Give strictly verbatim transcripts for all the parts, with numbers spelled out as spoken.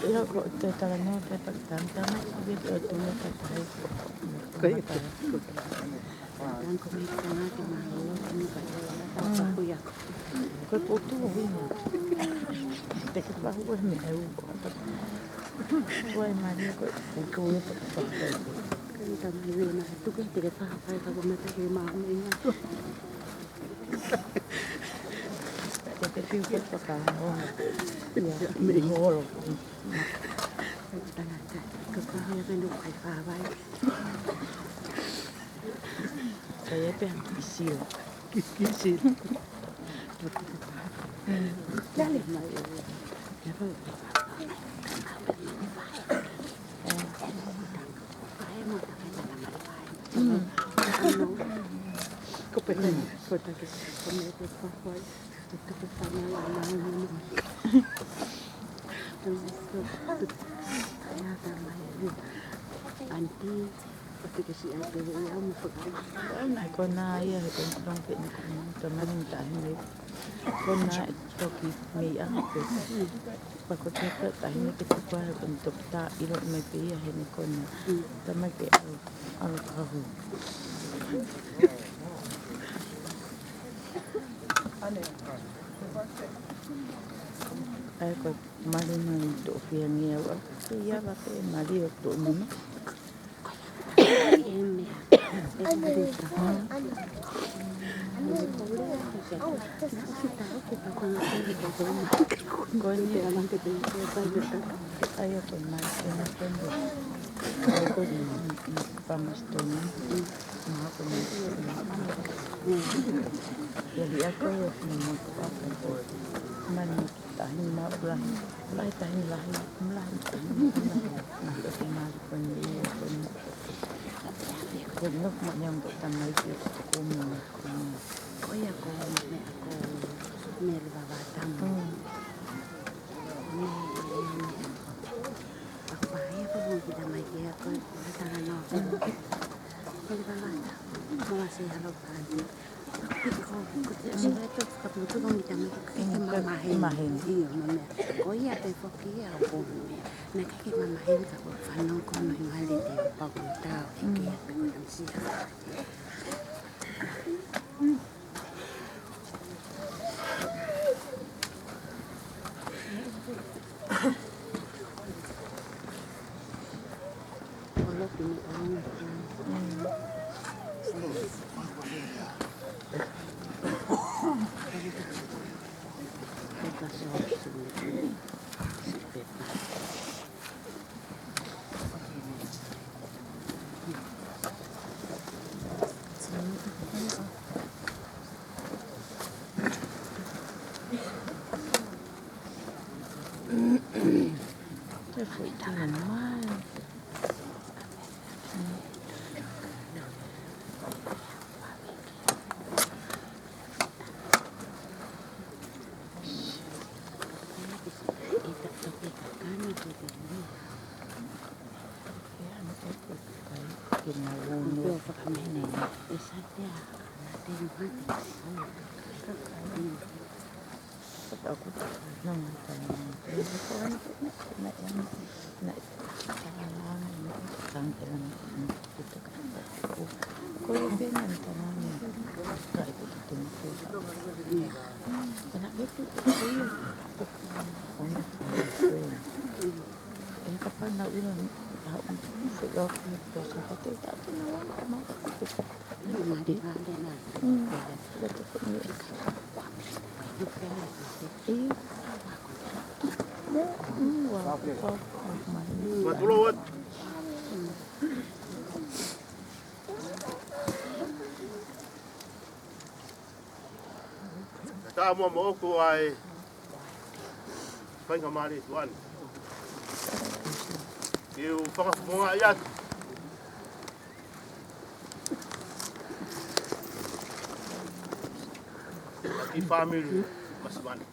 Ia ko te talanoa pē pea tama, tama, ia ko e tū ka tahi. Ko ia. Ko e potu o hina. Te ke pahu e meʻa u. Ko e mali ko e potu e paka paka. Ka ni tama i na tuku te ke paha paha ka ko mata ke ma me. Ko te fiu ko paka o. Ia, me holo. Tangata, ko pahu ia pē no kai paha vai. Ka ia pē ki sio. Ki, ki sio. Dale mai. Ko pē, ko taki, ko me ko pahu ai. Aunty, ʻo te ke si ai pē ia mo fakaʻau. Naʻe konā ia he konā pē ni ko tamani tahi nei. Konā e toki mei ʻaho pē. Pea ko te ka tahi nei ke te kua he konā toki tā ʻilo mai pē ia he ni konā. Tamai ke ʻalu, ʻalu kahu. ʻAi ko Mali na i toʻo fia ngia ua. Ia va pe mali o toʻo nima. Ko eni. ʻAi ko Mali na pembe. Ko ni pamastoni. Ma ko ni. Ia li ako ia fina mo ko apa. Mani. Tahi ni mau lahi, lahi tahi ni lahi, lahi tahi ni lahi. Naʻe ʻosi mali ko ni ia ko ni. Ko ni nofo mo ni ʻamu ko tamai ki ko ni, ko ni. Ko ia ko ni meʻa ko ni leva vatamu. Mm. Ni, ni, ni. Ako paha ia ko ni ki tamai ki ia ko ni. Tangata no. Mm. Ko leva vatamu. Mo ase alo pandi. Ko te ʻosi ʻe toki ka putu ko mi tama ko ke mamahi. Mamahi. ʻIo, mamahi. Ko ia pē foki ia ʻo ko mi. Naʻe ʻikai ke mamahi ka ko fanongo ko no i mali te o pau ko tau e ke ia pē ko tamsia. Ka tā mua mo ʻoku ai faingamālie tuʻa ni ke u fakafofongaʻi atu ʻa e kiʻi fāmili masiva ni.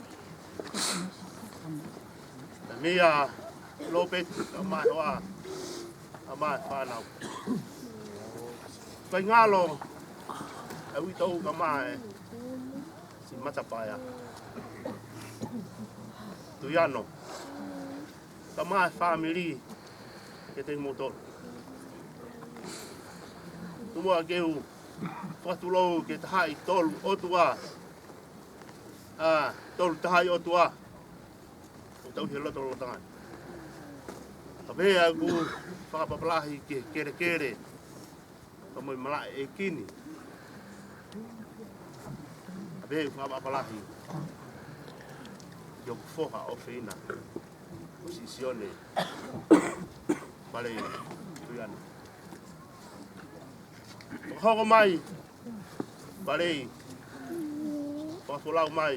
Naʻe meia Lopeti, ka mai hoa, ka mai fānau. Kai ngalo, e uitou ka mai. Matapaea. Tuiano. Kae ʻumaʻā e fāmili kiate kimoutolu. Tuku muʻa ke u fakatulou ki he Tahaʻi Tolu ʻOtua. ʻA, Tolu Tahaʻi ʻOtua. ʻOku tau ʻi he lotolotonga ni. Kae pehē ʻeku fakapapālangi ki he kelekele. Kae ʻumaʻā e malaʻe ʻeiki ni. Kae pehē ʻeku fakapapālangi ki hoku foha ʻofeina, ko Siʻisione Palei Tuiano. Fakahoko mai, Palei, fakafolau mai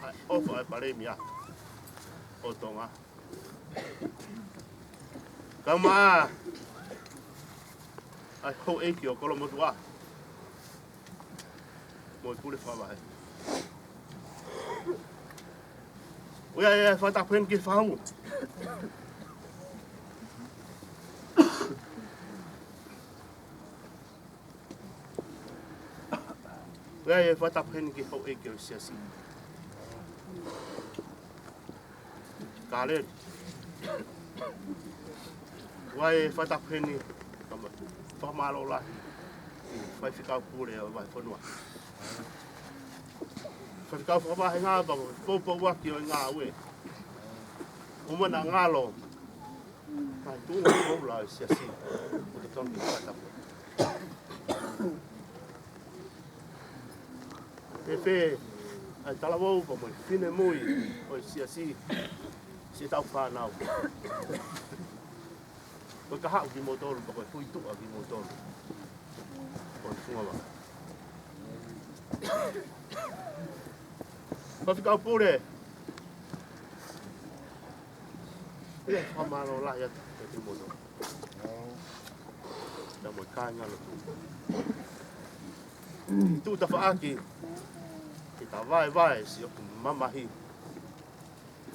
ʻa e ʻofa ʻa e Palēmia ʻo Tonga. Kae ʻumaʻā ʻa e houʻeiki ʻo Kolomotuʻa mo e pule fakavahe. ʻOku ʻi ai e fakatapu heni ki he fahu. ʻOku ʻi ai e fakatapu heni ki he houʻeiki ʻo e siasi, Kaleli. ʻOku ʻi ai e fakatapu heni, kae ʻumaʻā e fakamālō lahi ki he faifekau pule ʻo e vahefonua. Faifekau fakavahenga pea mo e poupouaki ʻo e ngāue. ʻOku mou ngalo mai tuʻunga koula ʻo e siasi, ʻoku totonu ke fakatapu. Fēfē ʻa e talavou pea mo e finemui ʻo e siasi, siʻetau fānau? Ko e kahaʻu kimoutolu, pea ko e fuituʻa kimoutolu ʻo e fungavaka. Faifekau pule, ʻoku ou fakamālō lahi atu kiate kimoutolu, pea mo e kāingalotu, tuʻu tafaʻaki ke ta vaevae siʻoku mamahi.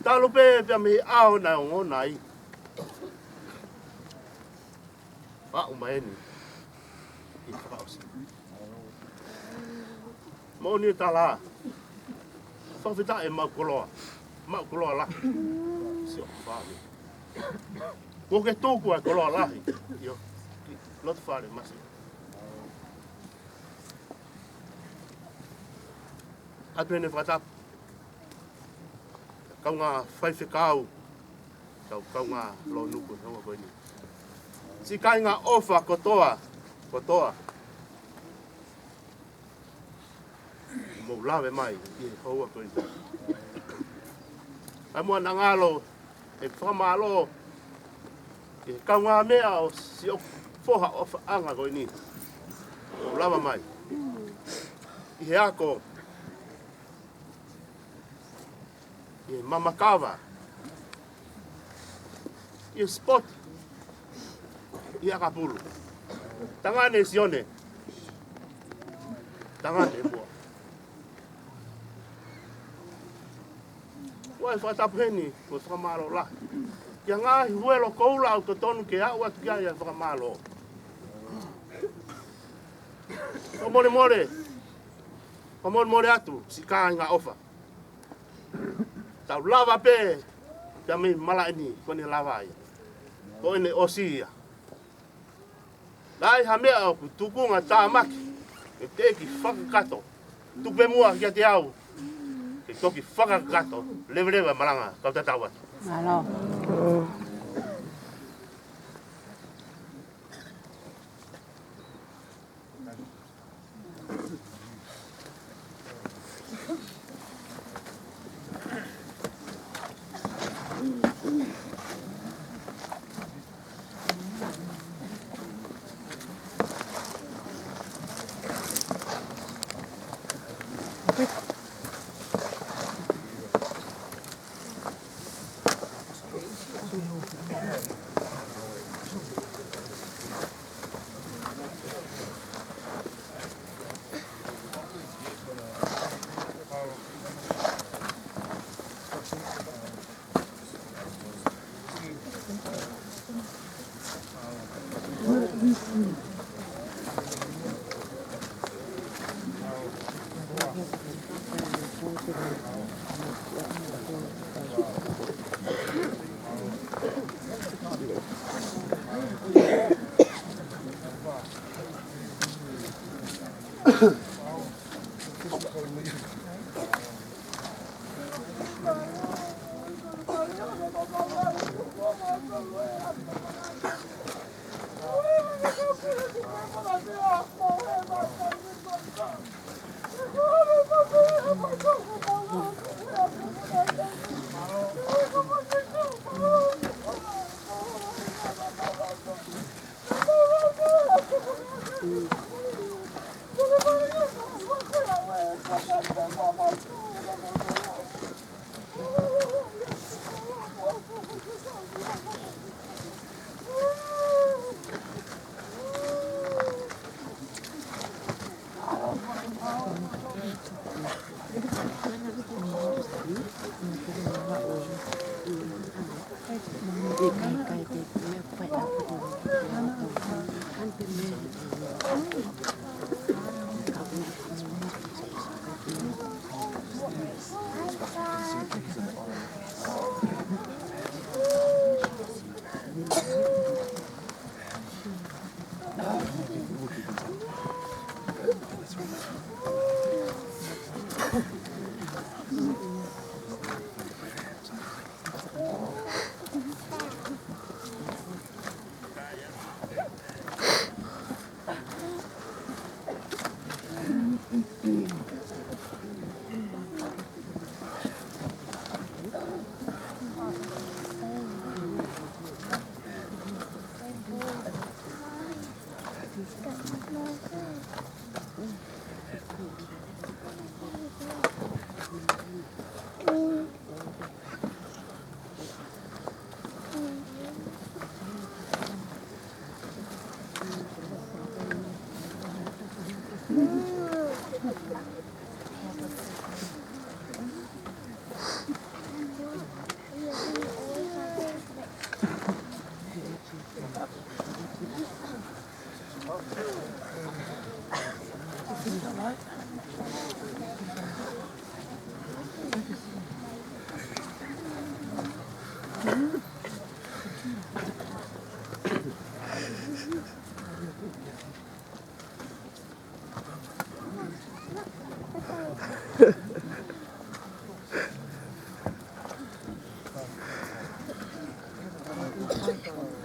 Talu pē pea mei he ʻaho naʻe ongona ai, aʻu mai eni ki he fakaʻosi. Moʻoni e tala, fakafetaʻi e maʻu koloa, maʻu koloa lahi siʻoku fāmili. Kuo ke tuku ʻa e koloa lahi ʻi ho loto fale masi. ʻOatu eni e fakatapu ki he kaungā faifekau, kau kaungā lōnuku he houa ko eni. Siʻi kāinga ʻofa kotoa, kotoa, mou lave mai ʻi he houa ko eni. Kae ʻumaʻā e ngalo e fakamālō ki he kaungāmeʻa ʻo siʻoku foha ʻofaʻanga ko eni, mou lava mai ʻi he ako, ʻi he mamakava, ʻi he sipoti, ʻi he ʻakapulu. Tangane Sione. Tangane Mua. ʻOku ou fakatapu heni, ʻoku ou fakamālō lahi ki he ngaahi huelo koula ʻoku totonu ke aʻu atu ki ai ʻa e fakamālō. Fakamolemole, fakamolemole atu, siʻi kāinga ʻofa. Tau lava pē pea mei malaʻe ni, ko ʻene lava ia. Ko ʻene ʻosi ia. Lahi ha meʻa ʻoku tukunga tāmaki, ʻe teʻeki fakakakato. Tuku pē muʻa kiate au ke toki fakakakato. Leveleva e malanga, kau tatau atu. Mālō.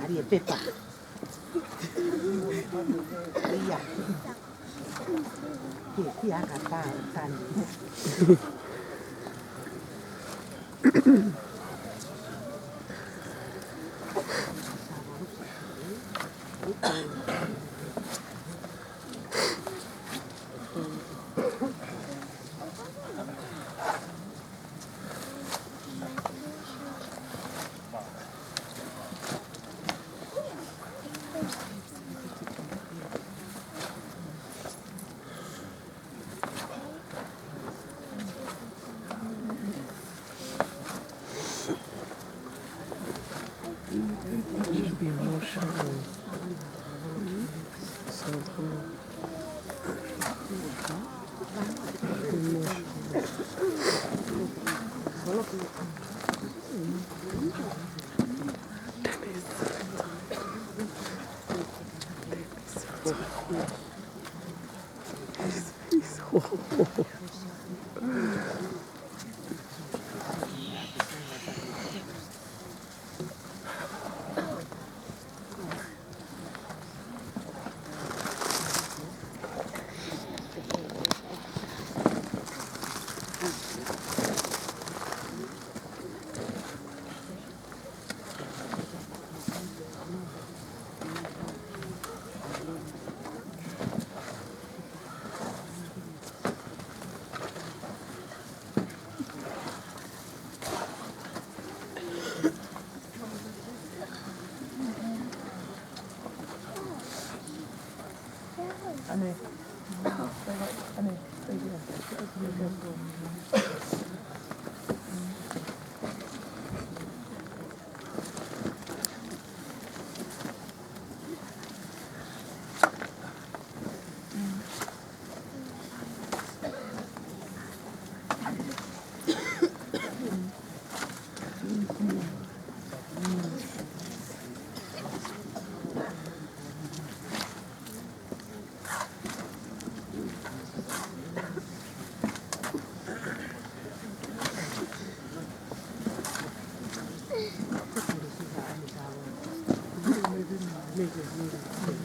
Ari e pepa. Ia. Ke, ke aka pā tani. Mm.